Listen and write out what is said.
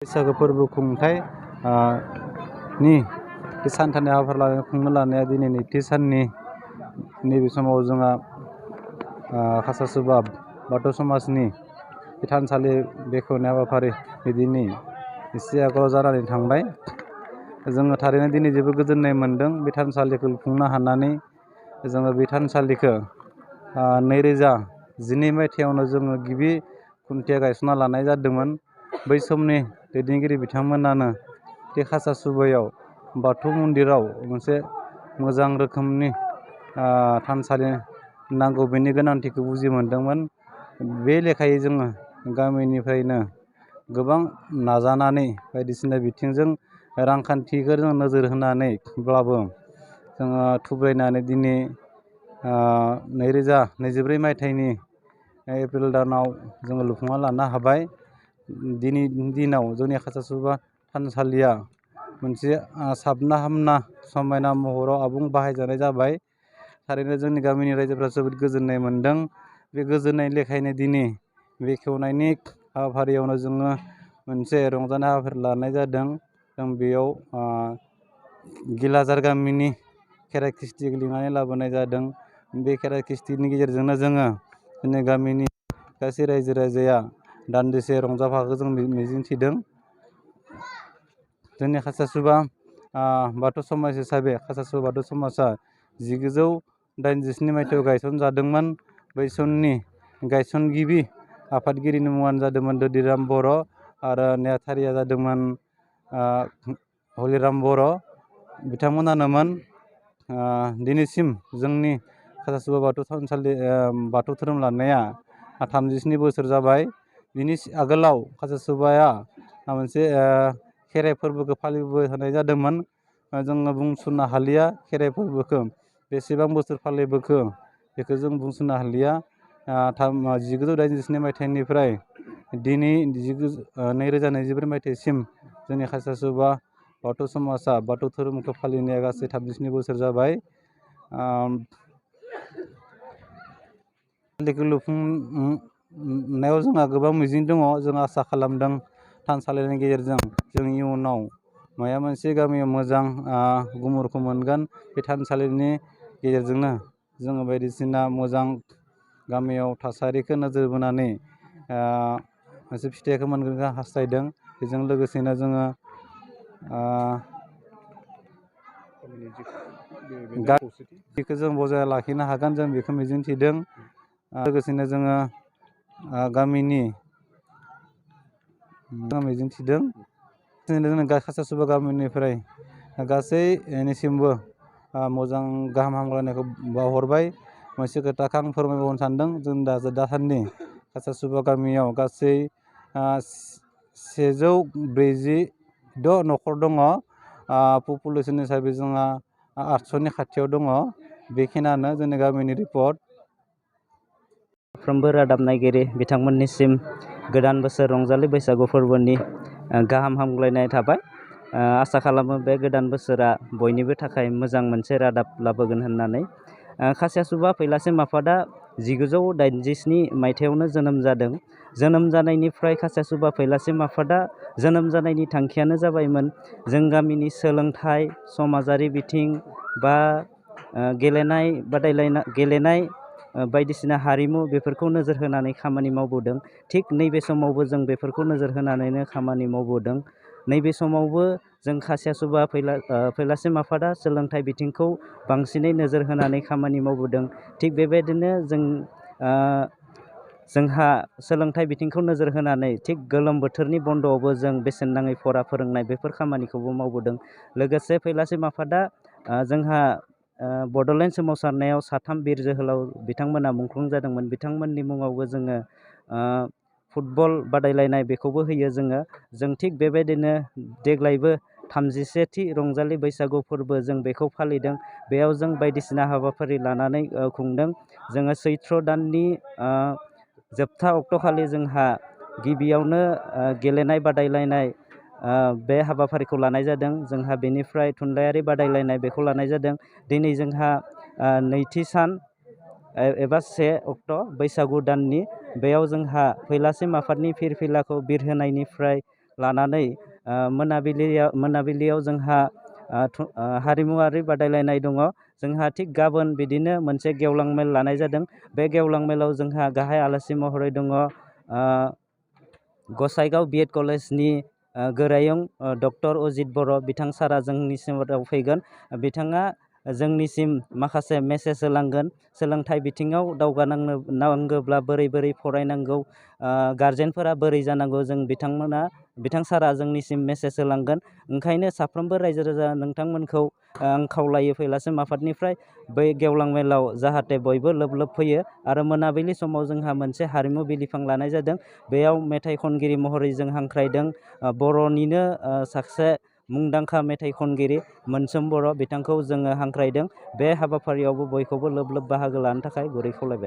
बैसागो फोरबो खुंथाय नि बे सानथामनि हाबाफारि खुंनो लानाया दिनै नैथि साननि नैबे समाव जोंहा खासासुबा बाथौ समाजनि थानसालि बेखेवनाय हाबाफारि दिनै एसे आगोलाव जानानै थांबाय। जोङो थारैनो दिनै जोबोद गोजोननाय मोन्दों बे थानसालिखौ लुफुंनो हानानै। जोङो बे थानसालिखौ 2012 मायथाइयावनो जोङो गिबि खुन्थिया गायसनना लानाय जादोंमोन। बै समनि दैदेनगिरि बिथांमोनानो बे खासासुबायाव बाथौ मन्दिराव मोनसे मोजां रोखोमनि थानसालि नांगौ बेनि गोनांथिखौ बुजि मोनदोंमोन। बे लेखायै जोङो गामिनिफ्रायनो गोबां नाजानानै बायदिसिना बिथिंजों रांखान्थिखौ जों नोजोर होनानैब्लाबो जोङो थुब्रायनानै दिनै 2024 मायथाइनि एप्रिल दानाव जोङो लुफुंना लानो हाबाय। दिनैनि दिनाव जोंनि खासासुबा थानसालिया मोनसे साबना हामना समायना महराव आबुं बाहायजानाय जाबाय। थारैनो जोंनि गामिनि रायजोफ्रा जोबोद गोजोननाय मोन्दों। बे गोजोननाय लेखायनो दिनै बेखेवनायनि हाबाफारियावनो जोङो मोनसे रंजानाय हाबाफारि लानाय जादों। जों बेयाव गिलाजार गामिनि खेराइ खृष्टिखौ लिंनानै लाबोनाय जादों। बे खेराइ खृष्टिनि गेजेरजोंनो जोङो जोंनि गामिनि गासै रायजो राजाया दान्दिसे रंजाफाखौ जों मिजिंथिदों। जोंनि खासासुबा बाथौ समाज हिसाबै खासासुबा बाथौ समाजा 1987 मायथाइयाव गायसनजादोंमोन। बै समनि गायसनगिरि आफादगिरिनि मुङानो जादोंमोन ददिराम बर' आरो नेहाथारिया जादोंमोन हलिराम बर'। बिथांमोनानोमोन। दिनैसिम जोंनि खासासुबा बाथौ थानसालि बाथौ धोरोम लानाया 37 बोसोर जाबाय। बिनि आगोलाव खासासुबाया मोनसे खेराइ फोरबोखौ फालिबोबाय थानाय जादोंमोन। जोङो बुंस'नो हालिया खेराइ फोरबोखौ बेसेबां बोसोर फालिबोखो बेखौ जों बुंस'नो हालिया। 1987 मायथाइनिफ्राय दिनै 2024 मायथाइसिम जोंनि खासासुबा बाथौ समाजा बाथौ धोरोमखौ फालिनाया गासै 37 बोसोर जाबाय। लुफुंनायाव जोंहा गोबां मिजिं दङ। जों आसा खालामदों थानसालिनि गेजेरजों जों इयुनाव माबा मोनसे गामियाव मोजां गुमुरखौ मोनगोन। बे थानसालिनि गेजेरजोंनो जोङो बायदिसिना मोजां गामियाव थासारिखौ नोजोर बोनानै मोनसे फिथाइखौ मोनगोनखौ हास्थायदों। बेजों लोगोसेनो जोङो गामिखौ जों बजाय लाखिनो हागोन जों बेखौ मिजिंथिदों। लोगोसेनो जोङो गामिनि मिजिंथिदों। जोंनि खासासुबा गामिनिफ्राय गासैनिसिमबो मोजां गाहाम हामलायनायखौ बावहरबाय। मोनसे खोथाखौ आं फोरमायबावनो सानदों। जों दासान्दि खासासुबा गामियाव गासै 146 न'खर दङ। पपुलेसन हिसाबै जोंहा 800नि खाथियाव दङ। बेखिनियानो जोंनि गामिनि रिपर्ट। साफ्रोमबो रादाब नायगिरि बिथांमोननिसिम गोदान बोसोर रंजालि बैसागु फोरबोनि गाहाम हामग्लायनाय थाबाय। आसा खालामो बे गोदान बोसोरा बयनिबो थाखाय मोजां मोनसे रादाब लाबोगोन होननानै। खासेसुबा फैलासिम आफादा 1987 मायथाइयावनो जोनोम जादों। जोनोम जानायनिफ्राय खासेसुबा फैलासिम आफादा जोनोम जानायनि थांखियानो जाबायमोन जों गामिनि सोलोंथाइ, समाजारि बिथिं बा गेलेनाय बादायलायनाय बायदिसिना हारिमु बेफोरखौ नोजोर होनानै खामानि मावबोदों। थिग नैबे समावबो जों बेफोरखौ नोजोर होनानैनो खामानि मावबोदों। नैबे समावबो जों खासेसुबा फैलासिम आफादा सोलोंथाइ बिथिंखौ बांसिनै नोजोर होनानै खामानि मावबोदों। थिग बेबायदिनो जोंहा सोलोंथाइ बिथिंखौ नोजोर होनानै थिग गोलोम बोथोरनि बन्द'आवबो जों बेसेन नाङै फरा फोरोंनाय बेफोर खामानिखौबो मावबोदों। लोगोसे फैलासिम आफादा जोंहा बड'लेण्ड सोमावसारनायाव 3 बिर जोहोलाव बिथांमोना मुंख्लं जादोंमोन। बिथांमोननि मुङावबो जोङो फुटबल बादायलायनाय बेखौबो होयो जोङो। जों थिग बेबायदिनो देग्लायबो 31थि रंजालि बैसागु फोरबो जों बेखौ फालिदों। बेयाव जों बायदिसिना हाबाफारि लानानै खुंदों। जोङो सैथ्र दाननि जोबथा अक्ट'खालि जोंहा गिबियावनो गेलेनाय बादायलायनाय बे हाबाफारिखौ लानाय जादों। जोंहा बेनिफ्राय थुनलाइयारि बादायलायनाय बेखौ लानाय जादों। दिनै जोंहा नैथि सान एबा 1 अक्ट' बैसागु दाननि बेयाव जोंहा फैलासिम आफादनि फिरफिलाखौ बिरहोनायनिफ्राय लानानै मोनाबिलियाव जोंहा हारिमुवारि बादायलायनाय दङ। जोंहा थिग गाबोन बिदिनो मोनसे गेवलां मेल लानाय जादों। बे गेवलां मेलाव जोंहा गाहाय आलासि महरै दङ गसाइगाव BEd कलेजनि गोरायुं डक्टर अजित बर' बिथां सारा जोंनिसिम फैगोन। बिथाङा जोंनिसिम माखासे मेसेज होलांगोन। सोलोंथाइ बिथिङाव नांगोब्ला बोरै फरायनांगौ, गारजेनफोरा बोरै जानांगौ, बिथां सारा जोंनिसिम मेसेज होलांगोन। ओंखायनो साफ्रोमबो रायजो राजा नोंथांमोनखौ आं खावलायो फैलासिम आफादनिफ्राय बै गेवलां मेलाव जाहाथे बयबो लोब फैयो। आरो मोनाबिलि समाव जोंहा मोनसे हारिमु बिलिफां लानाय जादों। बेयाव मेथाइ खनगिरि महरै जों हांख्रायदों बर'निनो सासे मुंदांखा मेथाइ खनगिरि मोनसोम बर', बिथांखौ जोङो हांख्रायदों। बे हाबाफारियावबो बयखौबो लोब बाहागो लानो थाखाय गुरै खावलायबाय।